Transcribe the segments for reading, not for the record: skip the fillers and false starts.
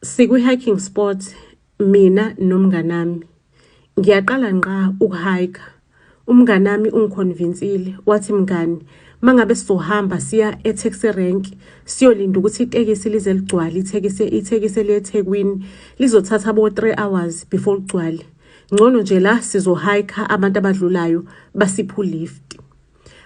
Sikwi-hiking spot mina nomnganami. Ngiyaqala ngqa ukuhayikha. Umnganami ungikhonvinsile wathi, mngani, mangabe sizohamba siya e-taxi rank siyolinda ukuthi itekisi lize ligcwale, itekisi itekisi eliya eThekwini lizothatha bo-3 hours before ligcwale. Ngcono nje la sizohayikha, abantu abadlulayo basiphe ulift.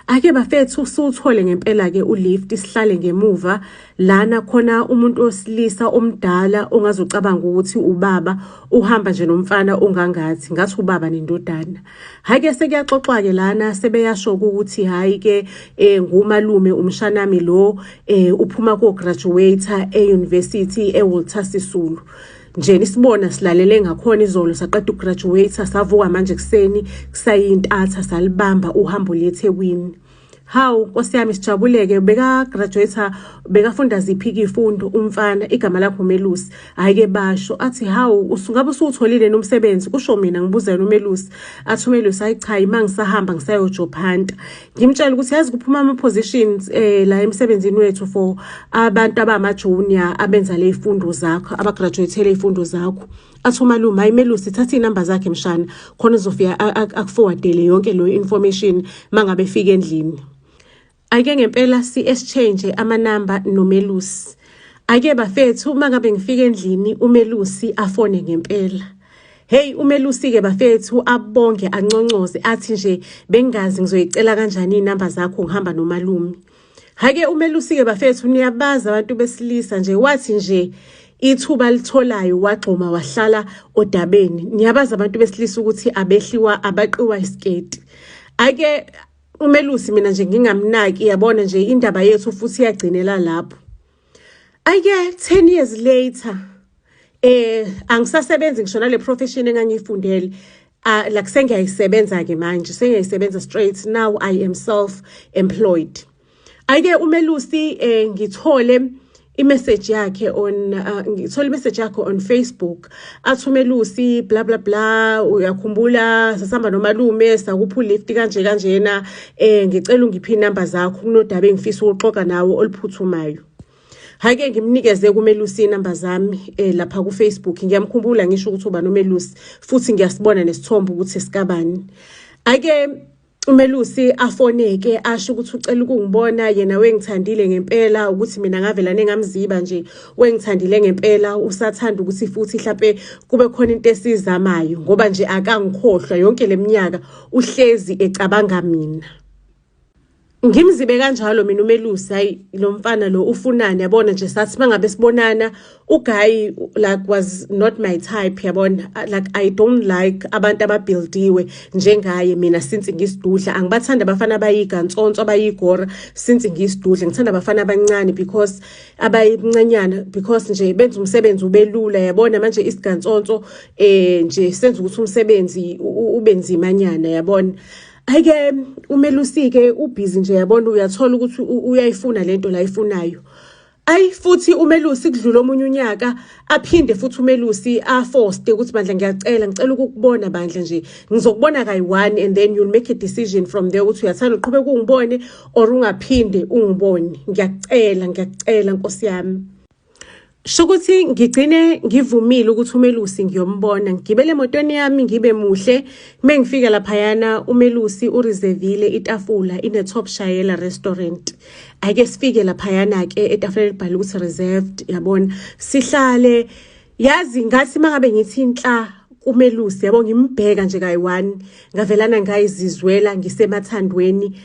Ake bafethu, siwuthole ngempela-ke ulift, sihlale ngemuva lana khona umuntu wesilisa omdala ongazocabanga ukuthi ubaba uhamba nje nomfana ongangathi ngathi ubaba nendodana. Hhayi-ke, sekuyaxoxwa-ke lana, sebeyasho ukuthi hhayi-ke ngumalume umshanami lo, uphuma ko-graduate e-university e-Walter Sisulu. Nje nisibona silalele ngakhona izolo, saqeda ukugraduate, savuka manje kuseni kusayintatha, salibamba uhambo leThekwini. Hawu Nkosi yami, sijabuleke. Beka graduate, bekafunda ziphi izifundo umfana? Igama lakhe uMelusi. Hhayi-ke, basho athi, hawu, usungabe usuwutholile nomsebenzi? Kusho mina, ngibuzela uMelusi. Athi uMelusi, hayi cha, ima ngisahamba ngisayojob hunter. Ngimtshela ukuthi yazi kuphuma ama-positions la emsebenzini wethu for abantu abama-junior abenza le y'fundo zakho, abagraduate-ele iy'fundo zakho. Athi umalume, hayi Melusi, thatha iy'namba zakhe mshana, khona uzofika akuforwardele yonke leyo information mangabe efika endlini. Ake ngempela si-exchange amanamba noMelusi. Ake bafethu, uma ngabe ngifika endlini, uMelusi afone ngempela. Hey, uMelusi-ke bafethu abonge, anconcoze, athi nje bengazi ngizoyicela kanjani iy'namba zakho, ngihamba nomalume. Hhayi-ke uMelusi-ke bafethu, niyabazi abantu besilisa nje, wathi nje ithuba litholayo wagxuma wahlala odabeni. Niyabazi abantu besilisa ukuthi abehliwa, abaqiwa isiketi. Ake uMelusi mina nje ngingamnaki, yabona nje indaba yethu futhi iyagcinela lapho. Ayike, 10 years later angisasebenzi ngisho nale profession engangiyifundele. Like sengiyayisebenza ke manje, sengiyayisebenza straight now, I am self employed. Ayike uMelusi ngithole imessage yakhe on ngithole imessage yakhe on Facebook. Athi uMelusi, bla bla bla, uyakhumbula sasihamba nomalume, sakupha ulift kanje kanjena, ngicela ungiphe inamba zakho, kunodaba engifisa ukuxoxa nawe oluphuthumayo. Hhayi-ke, ngimnikeze kuMelusi inamba zami lapha ku-Facebook. Ngiyamkhumbula ngisho ukuthi uba noMelusi, futhi ngiyasibona nesithombe ukuthi sikabani. Ake uMelusi afoneke, asho ukuthi ucela ukungibona yena, wengithandile ngempela, ukuthi mina ngavela nengamziba nje, wengithandile ngempela, usathanda ukuthi futhi mhlampe kube khona into esizamayo, ngoba nje akangikhohlwa, yonke leminyaka uhlezi ecabanga mina. Ngimzibe kanjalo mina uMelusi, hayi lo mfana lo ufunani? Yabona nje, sathi mangabe sibonana, uguy like was not my type, yabona, like I don't like abantu ababuildiwe njengaye. Mina since ngisidudla angibathanda abafana abayigantsonso, abayigora. Since ngisidudla ngithanda abafana abancane, because abayincanyana, because nje benza umsebenzi ubelula, yabona. Manje isigantsonso nje senza ukuthi umsebenzi ube nzimanyana, yabona. Ayike uMelusi-ke ubhizi nje, yabona, uyathola ukuthi uyayifuna lento la ayifunayo. Ayi futhi uMelusi kudlula omunye unyaka, aphinde futhi uMelusi aforce ukuthi, bandla, ngiyacela, ngicela ukukubona bandla nje, ngizokubona kayi-one and then you'll make a decision from there ukuthi uyathanda uqhubeke ungibone or ungaphinde ungibone, ngiyakucela, ngiyakucela nkosi yami. Shukuthi ngigcine ngivumile ukuthi uMelusi ngiyombona. Ngigibele emotweni yami, ngibe muhle. Mengifika laphayana, uMelusi ureservile itafula ine Top Shayela restaurant. Ake sifike laphayana ke etafuleni elibhalwe ukuthi reserved, yabona. Sihlale, yazi ngathi mangabe ngithi inhla kuMelusi, yabo, ngimbheka nje kayi-one, ngavelana ngayizizwela ngisemathandweni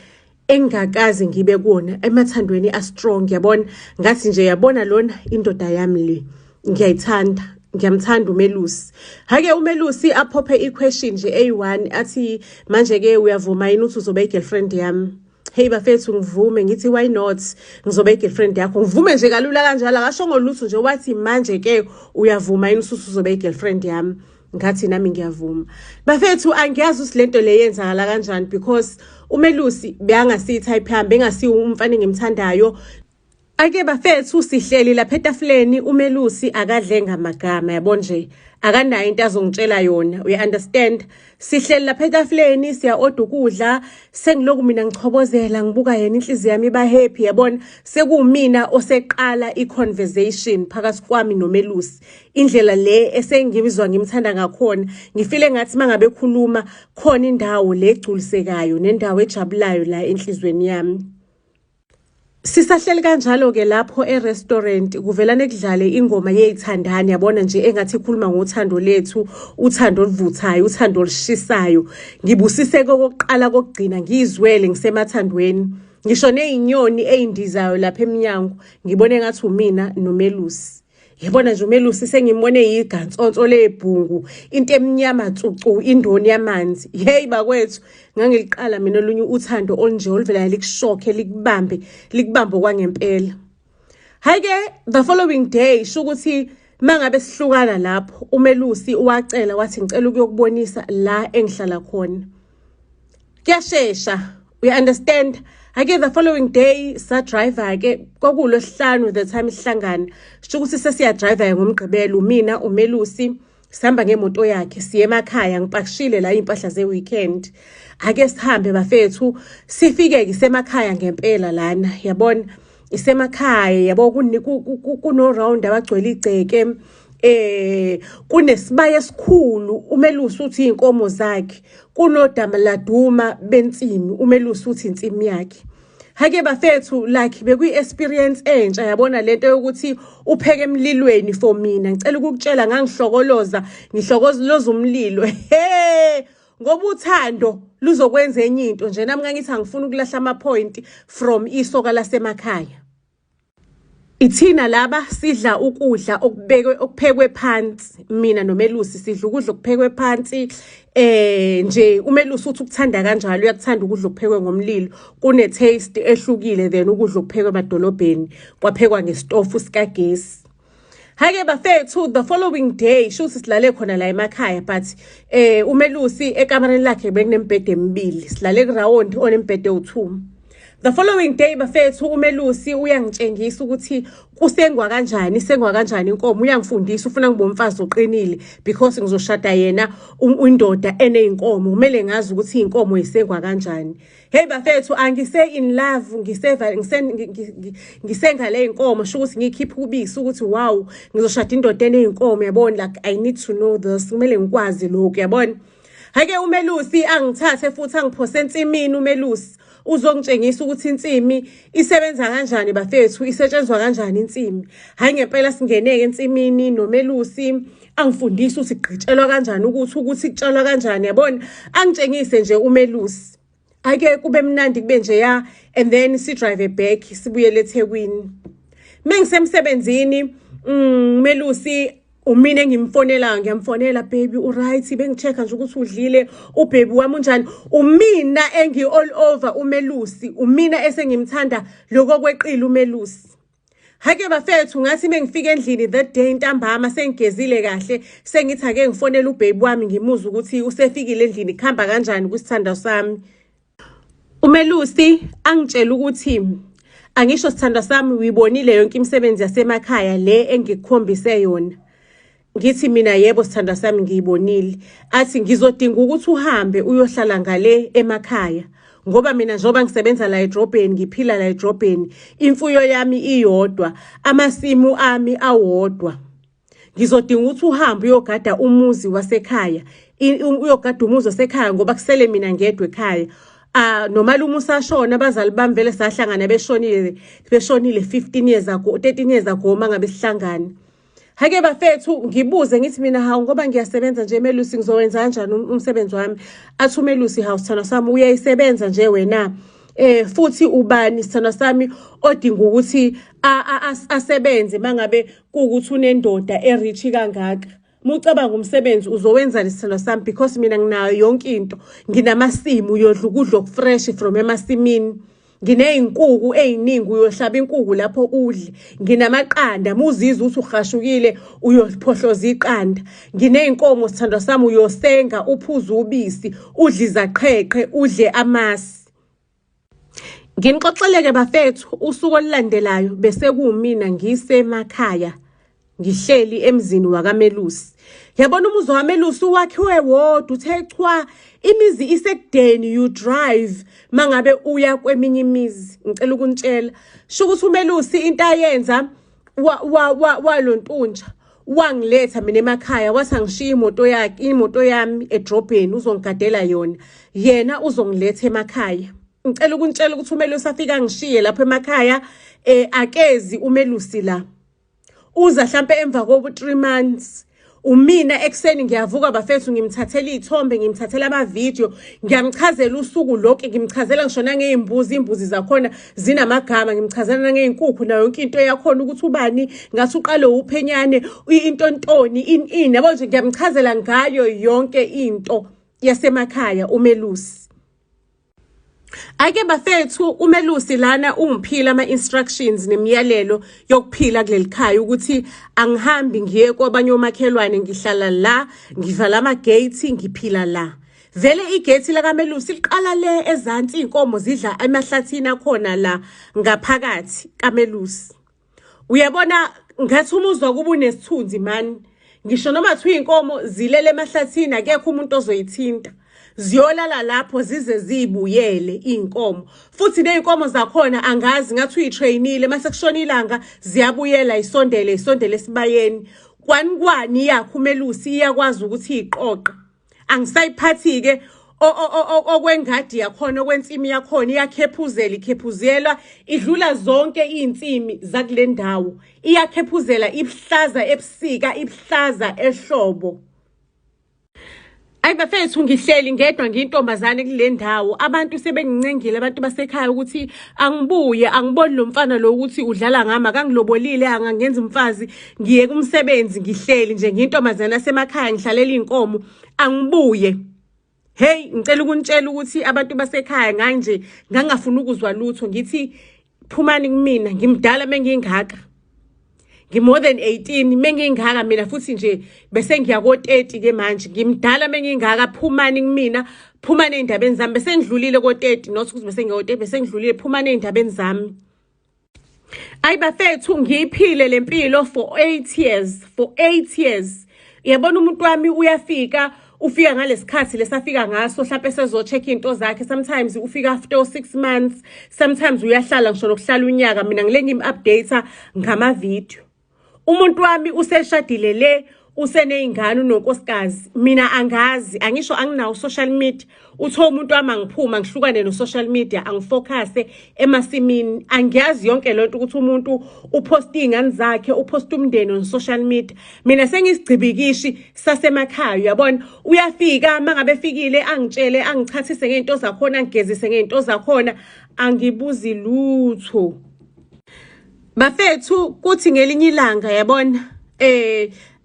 engakaze ngibe kuwona, emathandweni a-strong, yabona. Ngathi nje, yabona lona indoda yami le, ngiyayithanda, ngiyamthanda uMelusi. Hake uMelusi aphophe i-question nje eyi-one, athi, manje-ke uyavuma yini ukuthi uzoba i-girlfriend yami? Hey bafethu, ngivume, ngithi, why not, ngizoba i-girlfriend yakho. Ngivume nje kalula kanjalo, akasho ngolutho nje, wathi, manje-ke uyavuma yini ukuthi uzoba i-girlfriend yami? Ngathi nami ngiyavuma. Bafethu, angiyazi ukuthi lento le yenzakala kanjani, because uMelusi bekangasiyi type yami, bengasiwo umfana engimthandayo. Ake bafethu, sihleli lapha etafuleni, umelusi akadle ngamagama, yabo nje, akanayo into azongitshela yona, uya understand? Sihleli lapha etafuleni, siya order ukudla, sengiloku mina ngichobozela, ngibuka yena, inhliziyo yami iba happy, yabona. Sekuwumina oseqala i-conversation phakathi kwami nomelusi. Indlela le esengizwa ngimthanda ngakhona, ngifile ngathi mangabe ekhuluma khona indawo le egculisekayo nendawo ejabulayo la enhlizweni yami. Sisahleli kanjalo-ke lapho e-restaurant, kuvelane kudlale ingoma yey'thandani, yabona nje, engathi ikhuluma ngothando lethu, uthando oluvuthayo, uthando olushisayo. Ngibusiseke okokuqala kokugcina ngiyizwele ngisemathandweni, ngisho ney'nyoni ey'ndizayo lapha emnyango, ngibone ngathi umina nomelusi. Yabona nje, umelusi sengimbone yigansonso lebhungu, into emnyama tsucu, indoni yamanzi. Hey bakwethu, ngangiliqala mina olunye uthando olunje oluvela likushokhe, likubambe, likubambe okwangempela. Hayi-ke, the following day, sho ukuthi mangabe sihlukana lapho, umelusi wacela, wathi, "Ngicela ukuyokubonisa la engihlala khona." Kuyashesha, we understand. Ake the following day sa-drive-ke, kwakulosihlanu the time sihlangana, sho ukuthi sesiya-drive ngoMgqibelo, umina umelusi sihamba ngemoto yakhe, siye emakhaya. Ngipakishile la iy'mpahla ze-weekend. Ake sihambe bafethu, sifike-ke isemakhaya ngempela lana, yabona, isemakhaya, yabo, kuno-round abagcwele igceke, kunesibaya esikhulu, umelusi uthi iy'nkomo zakhe, kunodama laduma bensimi, umelusi uthi insimi yakhe. Hake bafethu, like bekuyi-experience entsha, yabona, lento yokuthi upheke emlilweni for mina. Ngicela ukukutshela, ngangihlokoloza, ngihlokoloza umlilo, he, ngoba uthando luzokwenza enye into nje. Nami ngangithi angifuni ukulahla ama-point from isoka lasemakhaya. Ithina laba sidla ukudla okubekwe, okuphekwe phansi. Mina nomelusi sidla ukudla okuphekwe phansi. Nje umelusi uthi ukuthanda kanjalo, uyakuthanda ukudla okuphekwe ngomlilo, kune taste ehlukile than ukudla okuphekwe emadolobheni, kwaphekwa ngesitofu sikagesi. Hake bafethu, the following day, shuthi silale khona la emakhaya, but umelusi ekamereni lakhe bekunembhede emibili, silale ku round onembhede ewu2. The following day bafethu, umelusi uyangitshengisa ukuthi kusengwa kanjani, isengwa kanjani inkomo, uyangifundisa, ufuna ngibe umfazi oqinile because ngizoshada yena indoda eneyinkomo, kumele ngazi ukuthi inkomo isengwa kanjani. Hey bafethu, angise in love, ngiseva ngisenga le inkomo, sho ukuthi ngikhipha ubisi, ukuthi wow, ngizoshada indoda eneyinkomo, yabona, like I need to know this, kumele ngikwazi lokhu, yabona. Hake umelusi angithathe futhi angiphose ensimini. Umelusi uzongitshengisa ukuthi insimi isebenza kanjani bafethu, isetshenzwa kanjani insimi. Hayi ngempela, singeneke ensimini nomelusi, angifundise ukuthi kugqitshelwa kanjani, ukuthi kutshalwa kanjani, yabona, angitshengise nje umelusi. Ake kube mnandi, kube nje ya, and then si drive back, sibuyele eThekwini. Mengisemsebenzini, melusi umina engimfonela, ngiyamfonela, "Baby, uright? Bengi-check nje ukuthi udlile, ubaby wami unjani?" Umina engi all over umelusi, umina esengimthanda lokho kweqile umelusi. Hake bafethu, ngathi mengifika endlini that day ntambama, sengigezile kahle, sengithi ake ngifonele ubaby wami, ngimuzwe ukuthi usefikile endlini, kuhamba kanjani kwisithanda sami. Umelusi angitshela ukuthi, "Angisho sithandwa sami, uyibonile yonke imisebenzi yasemakhaya le engikukhombise yona?" Ngithi mina, "Yebo sithandwa sami, ngiyibonile." Athi, "Ngizodinga ukuthi uhambe uyohlala ngale emakhaya, ngoba mina njengoba ngisebenza la edrobheni, ngiphila la edrobheni, imfuyo yami iyodwa, amasimu ami awodwa. Ngizodinga ukuthi uhambe uyogada umuzi wasekhaya, uyogada umuzi wasekhaya, ngoba kusele mina ngedwa ekhaya. Ah, nomalume usashona, abazali bami vele sahlangana beshonile, beshonile 15 years ago, 13 years ago mangabe sihlangana." Hake bafethu, ngibuze, ngithi mina, "Hawu, ngoba ngiyasebenza nje melusi, ngizowenza kanjani umsebenzi wami?" Athi umelusi, "Hawu sithandwa sami, uyayisebenza nje wena. Futhi ubani sithandwa sami odinga ukuthi asebenze mangabe kuwukuthi unendoda erich kangaka? Mucabanga umsebenzi uzowenzani sithandwa sami, because mina nginayo yonke into, nginamasimu, uyodla ukudla okufresh from emasimini, nginey'nkuku ey'ningi, uyohlaba inkuku lapho udle, nginamaqanda, muzizwa ukuthi uhashukile uyophohloza iqanda, nginey'nkomo sithandwa sami, uyosenga, uphuze ubisi, udle izaqheqhe, udle amasi." Nginixoxeleke bafethu, usuku olulandelayo bese kuwumina ngisemakhaya, ngihleli emzini wakaMelusi. Yabona, umuzi wakaMelusi wakhiwe wodwa uthe chwa, imizi isekudeni, you drive mangabe uya kweminye imizi. Ngicela ukunitshela, sho ukuthi uMelusi into ayenza walontunja wangiletha mina emakhaya, wathi angishiye imoto yakhe, imoto yami edrobheni, uzongigadela yona, yena uzongiletha emakhaya. Ngicela ukunitshela ukuthi uMelusi afika ngishiye lapho emakhaya, akezi uMelusi la, uza hlampe emva kobu 3 months. Umina ekuseni ngiyavuka bafethu, ngimthathela iy'thombe, ngimthathela amavidiyo, ngiyamchazela usuku lonke, ngimchazela ngisho nangey'mbuzi, iy'mbuzi zakhona zinamagama, ngimchazela nangey'nkukhu nayo yonke into yakhona, ukuthi ubani ngathi uqale uphenyane intontoni ini ini, yabo nje, ngiyamchazela ngayo yonke into yasemakhaya uMelusi. Ake bafethu, uMelusi lana ungiphila ama-instructions nemiyalelo yokuphila kuleli khaya, ukuthi angihambi ngiye kwabanye omakhelwane, ngihlala la, ngivala ama-gate, ngiphila la. Vele igate lakaMelusi liqala le ezansi, iy'nkomo zidla emahlathini akhona la ngaphakathi kaMelusi. Uyabona, ngathi umuzwa kuba unesithunzi mani, ngisho noma kuthiwa iy'nkomo zilele emahlathini, akekho umuntu ozoyithinta, ziyolala lapho zize ziyibuyele iy'nkomo. Futhi ney'nkomo zakhona angazi, ngathi uyi-train-ile, mase kushona ilanga ziyabuyela, isondele, isondele esibayeni. Kwani kwani yakho uMelusi iyakwazi ukuthi iyiqoqe. Angisayiphathi-ke okwengadi yakhona, okwensimi yakhona, iyakhephuzela, ikhephuzela idlula zonke iy'nsimi zakule ndawo, iyakhephuzela, ibuhlaza ebusika, ibuhlaza ehlobo. Ayi bafethu, ngihleli ngedwa, ngiyintombazane kule ndawo. Abantu sebengincengile, abantu basekhaya, ukuthi angibuye, angiboni lo mfana lo ukuthi udlala ngami, akangilobolile, angangenza umfazi, ngiye kumsebenzi, ngihleli nje ngiyintombazane yasemakhaya, ngihlalela iy'nkomo, angibuye. Hey, ngicela ukunitshela ukuthi abantu basekhaya nganje ngangafuni ukuzwa lutho, ngithi phumani kumina, ngimdala mengingaka, ngi-more than 18 mengingaka mina, futhi nje bese ngiya ko-30 ke manje, ngimdala mengingaka, phumani kumina, phumani ey'ndabeni zami. Bese ngidlulile ko-30, not ukuthi bese ngiya ko-30, bese ngidlulile, phumani ey'ndabeni zami. Ayi bafethu, ngiyiphile le mpilo for 8 years, for 8 years. Uyabona, umuntu wami uyafika, ufika ngalesikhathi lesafika ngaso, mhlawumbe sezo-check iy'nto zakhe. Sometimes ufika after 6 months, sometimes uyahlala ngisho nokuhlala unyaka. Mina ngile ngim-update ngamavidiyo. Umuntu wami useshadile le, useney'ngane, unonkosikazi. Mina angazi, angisho anginawo social media. Uthe umuntu wami angiphuma, ngihlukane no-social media, angi-focus-e emasimini. Angiyazi yonke lento ukuthi umuntu uphosta iy'ngane zakhe, uphosta umndeni on social media. Mina sengisigcibikishi sasemakhaya. Uyabona, uyafika, uma ngabe efikile angitshele, angichathise ngey'nto zakhona, angigezise ngey'nto zakhona, angibuzi lutho. Bafethu, kuthi ngelinye ilanga, yabona,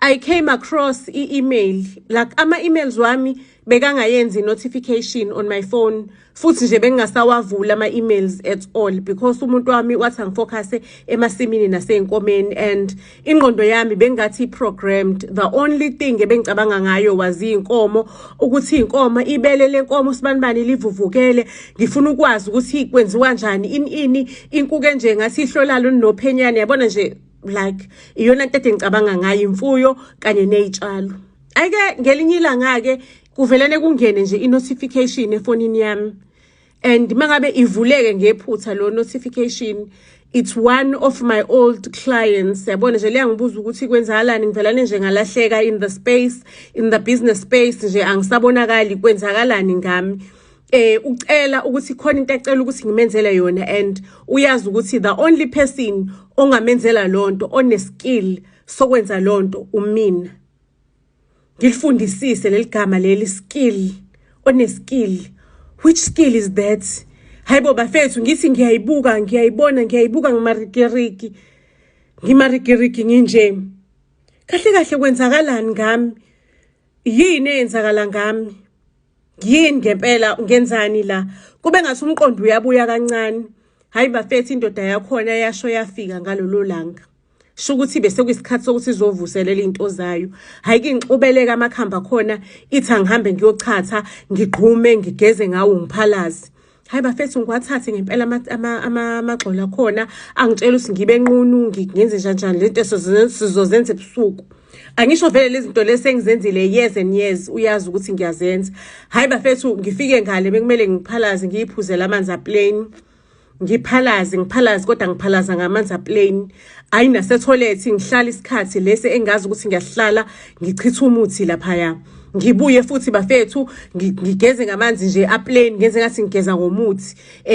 I came across i-email, like ama-emails wami bekangayenzi notification on my phone, futhi nje bengingasawavula ama-emails at all, because umuntu wami wathi angi-focus emasimini nasey'nkomeni, and ingqondo yami bengathi programmed. The only thing ebengicabanga ngayo was iy'nkomo, ukuthi iy'nkomo, ibele lenkomo sibanibani livuvukele, ngifuna ukwazi ukuthi kwenziwa kanjani, ini ini, inkuke nje ngathi ihlolalo nophenyane. Yabona nje, like iyona nto ede ngicabanga ngayo, imfuyo kanye ney'tshalo. Ayike, ngelinye ilanga-ke kuvelane kungene nje i-notification efonini yami, and mangabe ivuleke ngephutha lo notification, it's one of my old clients. Yabona nje, liyangibuza ukuthi kwenzakalani, ngivelane nje ngalahleka in the space, in the business space nje, angisabonakali, kwenzakalani ngami. Ucela ukuthi khona into ecela ukuthi ngimenzele yona, and uyazi ukuthi the only person ongamenzela lonto, one-skill sokwenza lonto, umina. Ngilifundisise leli gama leli, skill, one-skill, which skill is that? Hayibo bafethu, ngithi ngiyayibuka, ngiyayibona, ngiyayibuka, ngimarikiriki, ngimarikiriki, nginje kahle kahle, kwenzakalani ngami? Yini eyenzakala ngami? Yini ngempela? Ngenzani la? Kube ngathi umqondo uyabuya kancane. Hayi bafethu, indoda yakhona yasho yafika ngalolo langa, sho ukuthi bese kuyisikhathi sokuthi izovuselela iy'nto zayo. Hhayi ke, ngixubeleka amakhambi akhona, ithi angihambe ngiyochatha, ngigqume, ngigeze ngawo, ngiphalaze. Hayi bafethu, ngiwathathe ngempela amagxolo akhona. Angitshela ukuthi ngibe nqunu, ngenze njani lento sizozenza ebusuku. Angisho vele lezi zinto lezi sengizenzile years and years, uyazi ukuthi ngiyazenza. Hayi bafethu, ngifike ngale bekumele ngiphalaze, ngiyiphuzele amanzi aplain, ngiphalaze, ngiphalaze, kodwa ngiphalaza ngamanzi aplain. Hayi, nasethoyilethi ngihlala isikhathi lesi engazi ukuthi ngiyahlala, ngichitha umuthi laphaya, ngibuye futhi bafethu, ngigeze ngamanzi nje aplain, ngenze ngathi ngigeza ngomuthi,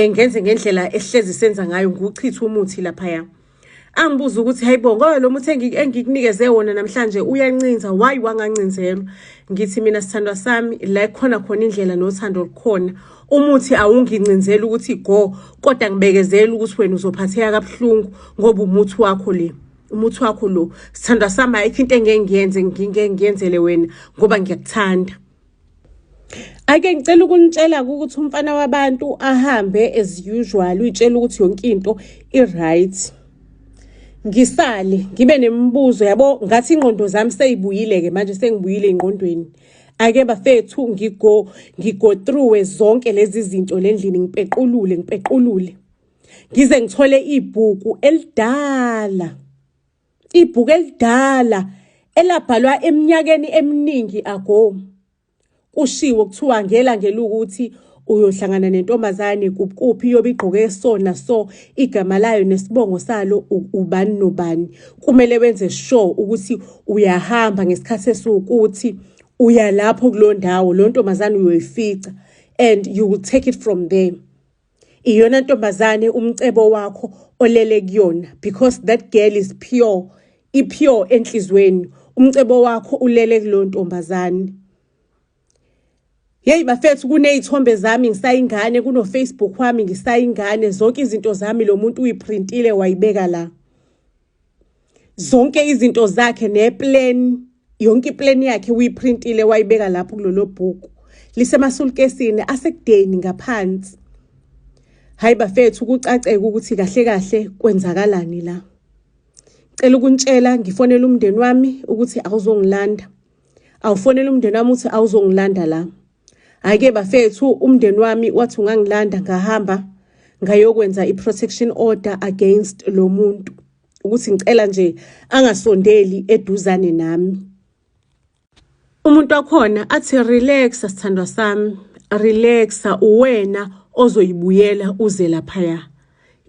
ngenze ngendlela ehlezi senza ngayo, ngiwuchitha umuthi laphaya. Angibuza ukuthi, "Hayibo, ngoba lo muthi engikunikeze wona namhlanje uyancinza, why wangancinzelwa?" Ngithi mina, "Sithandwa sami, la khona khona indlela nothando lukhona. Umuthi awungincinzeli ukuthi go, kodwa ngibekezela ukuthi wena uzophatheka kabuhlungu ngoba umuthi wakho le, umuthi wakho lo, sithandwa sami. Ayikho into engeke ngiyenze, ngike ngiyenzele wena ngoba ngiyakuthanda." Ake ngicela ukunitshela ukuthi umfana wabantu ahambe as usual, uyitshela ukuthi yonke into i-right. Ngisale ngibe nemibuzo, yabo, ngathi ingqondo zami seyibuyile-ke manje, sengibuyile engqondweni. Ake bafethu, ngigo through zonke lezi zinto lendlini, ngipequlule, ngipequlule, ngize ngithole ibhuku elidala, ibhuku elidala elabhalwa eminyakeni eminingi ago. Kushiwo kuthiwa ngela ngelukuthi uyohlangana nentombazane kuphi, iyobe igqoke so na so, igama layo nesibongo salo ubani nobani. Kumele wenze sure ukuthi uyahamba ngesikhathi esiwukuthi, uya lapho kuleyo ndawo, leyo ntombazane uyoyifica and you will take it from there. Iyona ntombazane umcebo wakho olele kuyona, because that girl is pure, ipure enhlizweni. Umcebo wakho ulele kuleyo ntombazane. Yeyi bafethu, kuney'thombe zami ngisayingane, kuno-Facebook wami ngisayingane, zonke izinto zami lo muntu uyiprintile wayibeka la. Zonke izinto zakhe neplan, yonke iplan yakhe uyiprintile wayibeka lapho kulolo bhuku. Lisemasulukesini asekudeni ngaphansi. Hayi bafethu, kucaceke ukuthi kahle kahle kwenzakalani la. Cela ukuntshela, ngifonela umndeni wami ukuthi awuzongilanda. Awufonela umndeni wami ukuthi awuzongilanda la. Hhayi-ke bafethu, umndeni wami wathi ungangilanda, ngahamba ngayokwenza i-protection order against lo muntu ukuthi ngicela nje angasondeli eduzane nami. Umuntu wakhona athi, "Relaxa sithandwa sami, relaxa, uwena ozoyibuyela uze laphaya.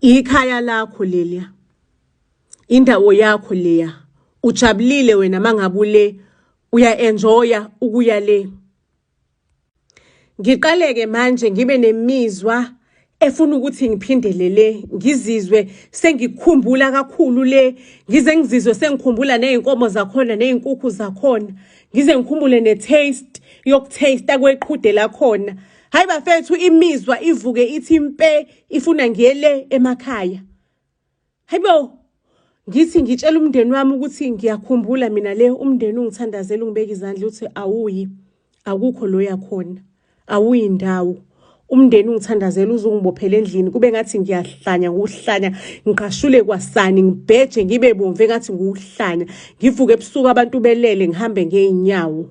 Ikhaya lakho leliya. Indawo yakho leya. Ujabulile wena mangabe ule, uya-enjoya ukuya le." Ngiqale-ke manje ngibe nemizwa efuna ukuthi ngiphindele le, ngizizwe sengikukhumbula kakhulu le, ngize ngizizwe sengikhumbula ney'nkomo zakhona ney'nkukhu zakhona, ngize ngikhumbule ne-taste yokutaste kweqhude lakhona. Hayi bafethu, imizwa ivuke ithi impe, ifuna ngiye le emakhaya. Hayibo, ngithi ngitshela umndeni wami ukuthi ngiyakhumbula mina le, umndeni ungithandazela, ungibeka izandla, uthi awuyi, akukho lo yakhona, awuyi ndawo. Umndeni ungithandazela uze ungibophele endlini, kube ngathi ngiyahlanya, nguhlanya, ngiqashule kwasani, ngibheje ngibe bomvu engathi nguhlanya, ngivuke ebusuku abantu belele, ngihambe ngey'nyawo.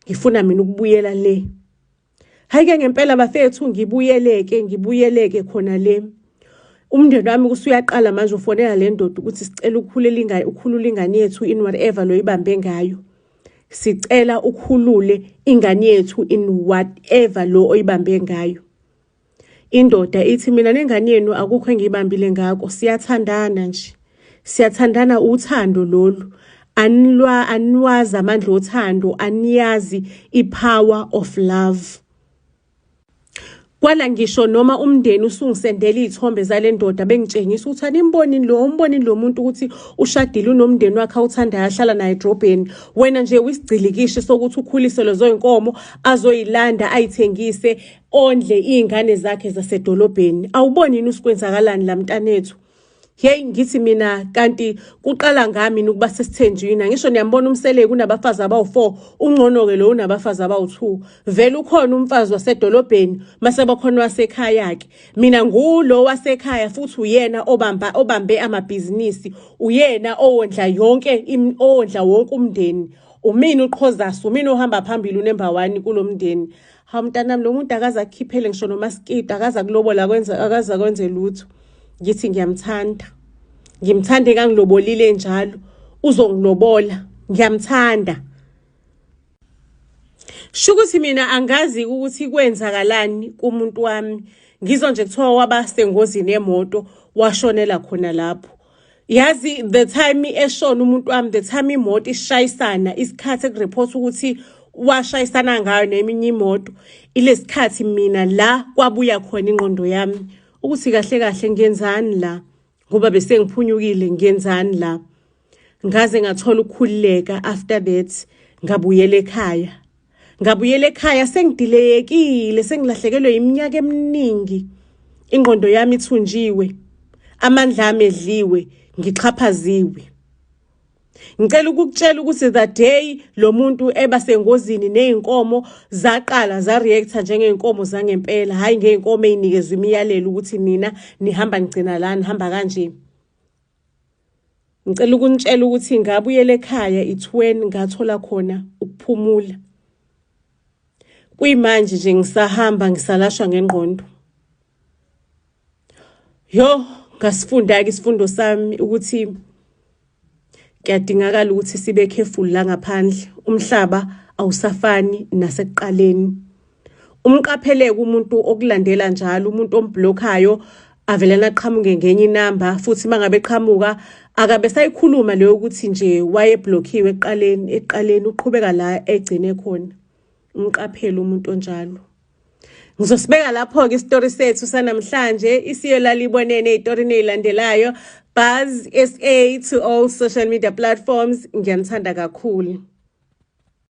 Ngifuna mina ukubuyela le. Hayi-ke ngempela bafethu, ngibuyeleke, ngibuyeleke khona le. Umndeni wami usuyaqala manje ufonela le ndoda ukuthi sicela ukukhulela ingane, ukhulule ingane yethu in whatever lo ibambe ngayo. Sicela ukhulule ingane yethu in whatever lo oyibambe ngayo. Indoda ithi, "Mina nengane yenu akukho engiyibambile ngako, siyathandana nje. Siyathandana, uthando lolu. Anilwa aniwazi amandla othando, aniyazi i-power of love." Kwala ngisho noma umndeni usungisendela iy'thombe zale ndoda, bengitshengisa ukuthi animboni lo, umbonini lo muntu ukuthi ushadile, unomndeni wakhe awuthandayo, ahlala naye edrobheni. Wena nje uyisigcilikishi sokuthi ukhulise lezo y'nkomo azoyilanda ayithengise, ondle iy'ngane zakhe zasedolobheni. Awuboni yini usikwenzakalani la mntanethu? Hey, ngithi mina kanti kuqala ngami ukuba sesithenjini. Ngisho niyambona uMseleku unabafazi abawu4, ungcono ke lo unabafazi abawu2. Vele ukhona umfazi wasedolobheni, mase bakhona wasekhaya ke. Mina ngulo wasekhaya, futhi uyena obamba obambe amabhizinisi, uyena owondla yonke, owondla wonke umndeni. Umina uqhozasi, umina ohamba phambili, unumber 1 kulomndeni. Ha, mntanami, lo muntu akaze akukhiphele ngisho nomaskiti, akaze akulobola, kwenza akaze kwenze lutho. Ngithi ngiyamthanda, ngimthande kangilobolile njalo, uzongilobola, ngiyamthanda. Shukuthi mina angazi ukuthi kwenzakalani kumuntu wami. Ngizwa nje kuthiwa waba sengozini yemoto, washonela khona lapho. Yazi, the time eshona umuntu wami, the time imoto ishayisana, isikhathi ekureport ukuthi washayisana ngayo neminye imoto, ilesikhathi mina la kwabuya khona ingqondo yami ukuthi kahle kahle ngiyenzani la, ngoba bese ngiphunyukile, ngiyenzani la? Ngaze ngathola ukukhululeka after that, ngabuyela ekhaya. Ngabuyela ekhaya sengidileyekile, sengilahlekelwe iminyaka eminingi, ingqondo yami ithunjiwe, amandla ami edliwe, ngixhaphaziwe. Ngicela ukukutshela ukuthi the day lo muntu eba sengozini nezinkomo zaqala za-reacta njengey'nkomo zangempela, hhayi ngey'nkomo ey'nikezwa imiyalelo ukuthi nina nihamba nigcina la, nihamba kanje. Ngicela ukunitshela ukuthi ngabuyela ekhaya, it's when ngathola khona ukuphumula. Kuyimanje nje ngisahamba ngisalashwa ngengqondo. Yo, ngasifunda-ke isifundo sami ukuthi kuyadingakala ukuthi sibe careful la ngaphandle. Umhlaba awusafani nasekuqaleni. Umqapheleke umuntu okulandela njalo, umuntu omblokhayo avelana aqhamuke ngenye inamba, futhi mangabe eqhamuka akabe sayikhuluma leyo ukuthi nje wayeblockiwe ekuqaleni. Ekuqaleni uqhubeka la egcine khona. Umqaphele umuntu onjalo. Ngizosibeka lapho-ke isitori sethu sanamhlanje. Isiyo lalibonene ey'torini ey'landelayo. Buzz SA to all social media platforms. Ngiyanithanda kakhulu.